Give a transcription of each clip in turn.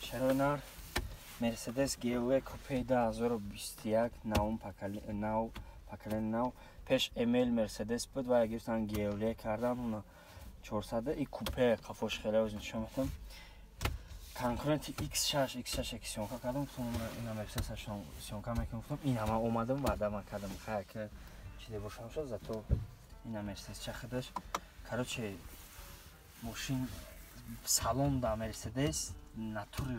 Шаронар Mercedes GLE Coupe 2021 навум поколение нав пеш ML Mercedes буд ва гирифтан GLE кардан уна 400 и купе қафош хеле оз нишон медам. Конкуренти X6 съёмка кардам, гуфтам ина Mercedes съёмка мекунам, гуфтам ин ҳама омадам ваъда ман кардам, хай ки чизе бошам шуд, зато ина Mercedes чахидаш. Короче, мошин салон да Mercedes натури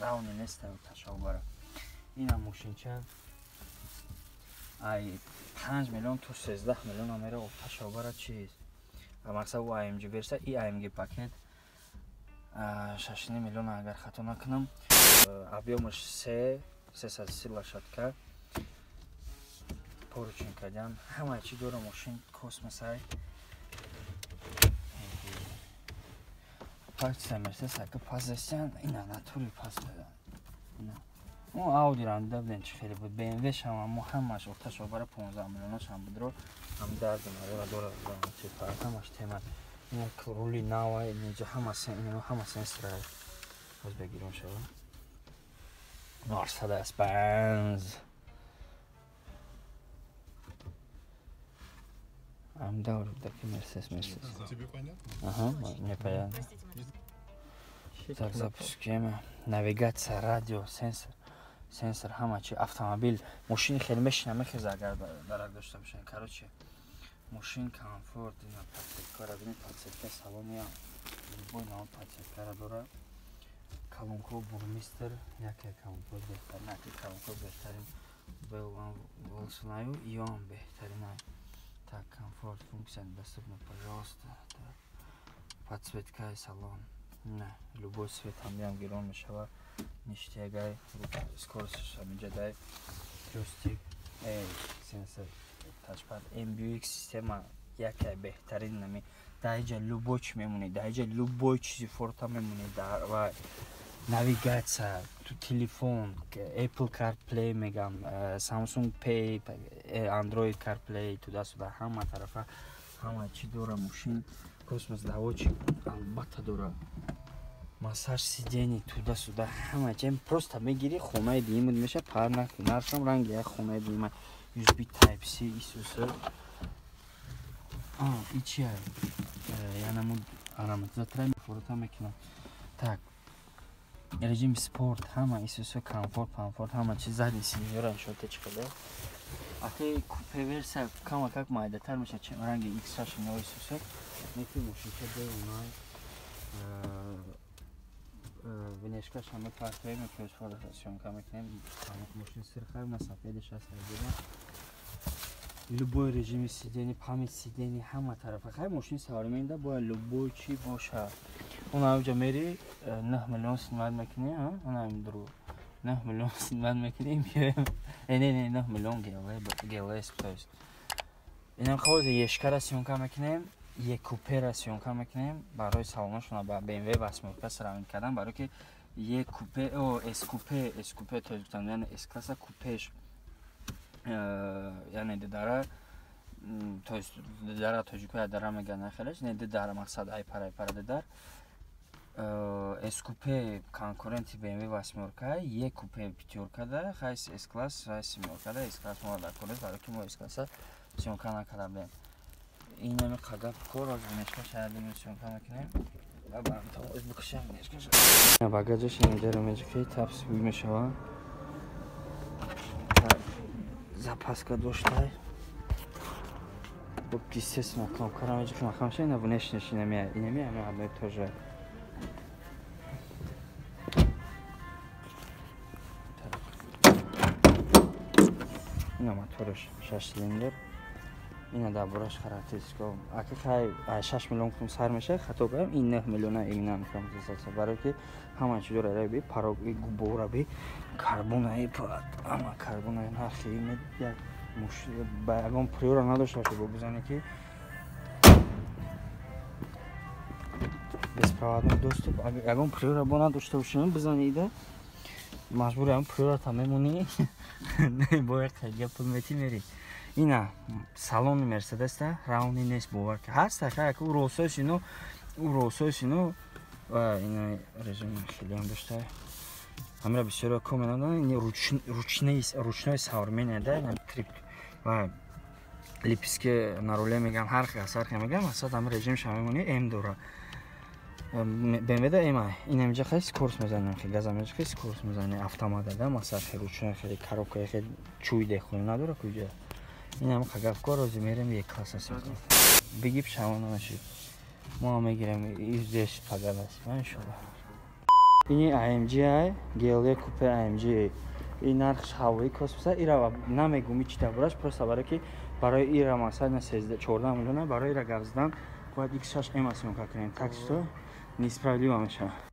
равни нест ташавбара. Ина мошинча ай 5 миллион то 13 миллион амера ташавбара чиз. Мақсад у AMG версия и AMG пакет 6 миллион агар хато накунам. Объемаш 330 лошадка. Поручень кардам. Ҳама чи дора мошин космосай. Пас Мерседес ака пас дастан ина натури пас додан. Ина. Мо Audi рам дабден чи хеле буд. BMW шам мо ҳамаш оташ обара 15 миллионаш ҳам будро. Ҳам дард надора дора чи фарқ ҳамаш тема. Ина рули нава инҷа ҳама сен ина ҳама сенсора. Боз бегирон шава. Mercedes Benz. Ам давр таки Mercedes. Тебе понятно? Ага, мне понятно. Так, запускаем. Навигация, радио, сенсор, ҳама чи, автомобил, мошини хеле мешина мехеза агар дарак дошта бошед. Короче, мошин комфорт, ина подсветкара, бинед подсветка салони любой навъ подсветкара дора. Колонка Бурмистер, яке колонка беҳтарин, яке колонка беҳтарин Wilson-аю, иём беҳтарин. Так, комфорт, функция доступна, пожалуйста. Так, подсветка салон. Не, любой свет ҳам биям гирон мешава. Ништягай, скорость ҳаминҷа дай. Джойстик, сенсор, тачпад, MBUX система яке беҳтарин нами. Дар инҷа любой чи мемонӣ, дар инҷа любой чизи форта мемонӣ, дар ва навигатсия, ту телефон, Apple CarPlay мегам, Samsung Pay, Android CarPlay, туда-сюда, ҳама тарафа, ҳама чи дора мошин, космос давочи албатта дора. Массаж сидений, туда-сюда, ҳама чи просто мегири, хонаи диимат меша, пар накун, нархам ранги як хонаи диима, USB Type-C, исусу. И чи ай? Янаму ароматизатора форота мекунам. Так, режим спорт, ҳама исусу комфорт, комфорт, ҳама чи задний сиденьёра нишон те чиқадар. Аки купе версия кама как майдатар меша, чем ранги X6 ино исусу. Неки мошинча деунай. Внешкаш ҳама партои мекунем, съёмка мекунем. Мошин сирхай на сафедаш аст айдина. Любой режими сидени, память сидени, ҳама тарафа. Хай мошин современный бояд любой чи боша. Она уҷа мери 9 миллион снимать мекунӣ, а? Она им друг. 9 миллион снимать мекунӣ, меоем. Не, 9 миллион GLS, то есть. Инам хози ешкара съёмка мекунем, е купера съёмка мекунем барои салонашона ба BMW восьмёрка сравнить кардан, барои ки е купе, о, S купе, S купе, то есть гуфтам, яъне S класса купеш. Яъне дидара, то есть дидара тоҷико дара мегӯянд нахелеш, не дидара мақсад ай пара дидар. S купе конкуренти BMW восьмёрка, Е купе пятёрка да, хай S класс, хай семёрка да, S класс мо дар кор нест, барои ки мо S класса съёмка накарда будем. Ин ҳами қагап кор аз внешка шаҳр съёмка мекунем. Ва ба тамоз бикушам внешка. Багажаш инҷаро меҷиқи тапс буй мешава. Запаска доштай. Бо естественно кнопкара меҷиқи махамша ина внешнеш инамия, инамия ҳама одно и то же. Ина мотораш 6 цилиндр. Ина дар бораш характеристика. Аки хай 6 миллион кум сар мешавад, хато кардам, ин 9 миллиона именно мекунам, барои ки ҳама чи дора раби парог губора би карбонаи пад, ҳама карбонаи нархи як ба ягон приора надошта бошад, бо бизане ки беспроводной доступ, ягон приора бо надошта бошем, бизани ида маҷбури ҳам приората мемонӣ, не бояд қайдга пул мети мери. Ина салони Мерседеста равни нест, бовар ки ҳаст, ка Ролс-Ройс ино, Ролс-Ройс ино. Ина режим хелиам дошта. Ҳамира бисёро ко менамдан, ручной современный да, трип ва лепестки на руле меган, ҳар хел ҳар хел меган. Масалан, ҳами режимша мемонӣ, М дора. БМВ да М. Ин ҳамиҷа хеле скорость мезанем, хеле газа меҷа, хеле скорость мезанем. Автомата да, масалан, хеле ручной, хеле коробка, хеле чӯй дехони надора куҷа. Ин ҳам хагафко рози мерем, як класс аст. Бигиб, шамо намешид. Мо ҳам мегирем, издеш пагал аст, иншоалло. Ини AMG ай, GLE купе AMG. Ин нархш ҳавои космоса. Ира намегум ичи дабураш, просто барое ки барои ира, масалан, 13 14 миллиона барои ира гап задан бояд X6 M съёмка кунем, так что несправедливо мешавад.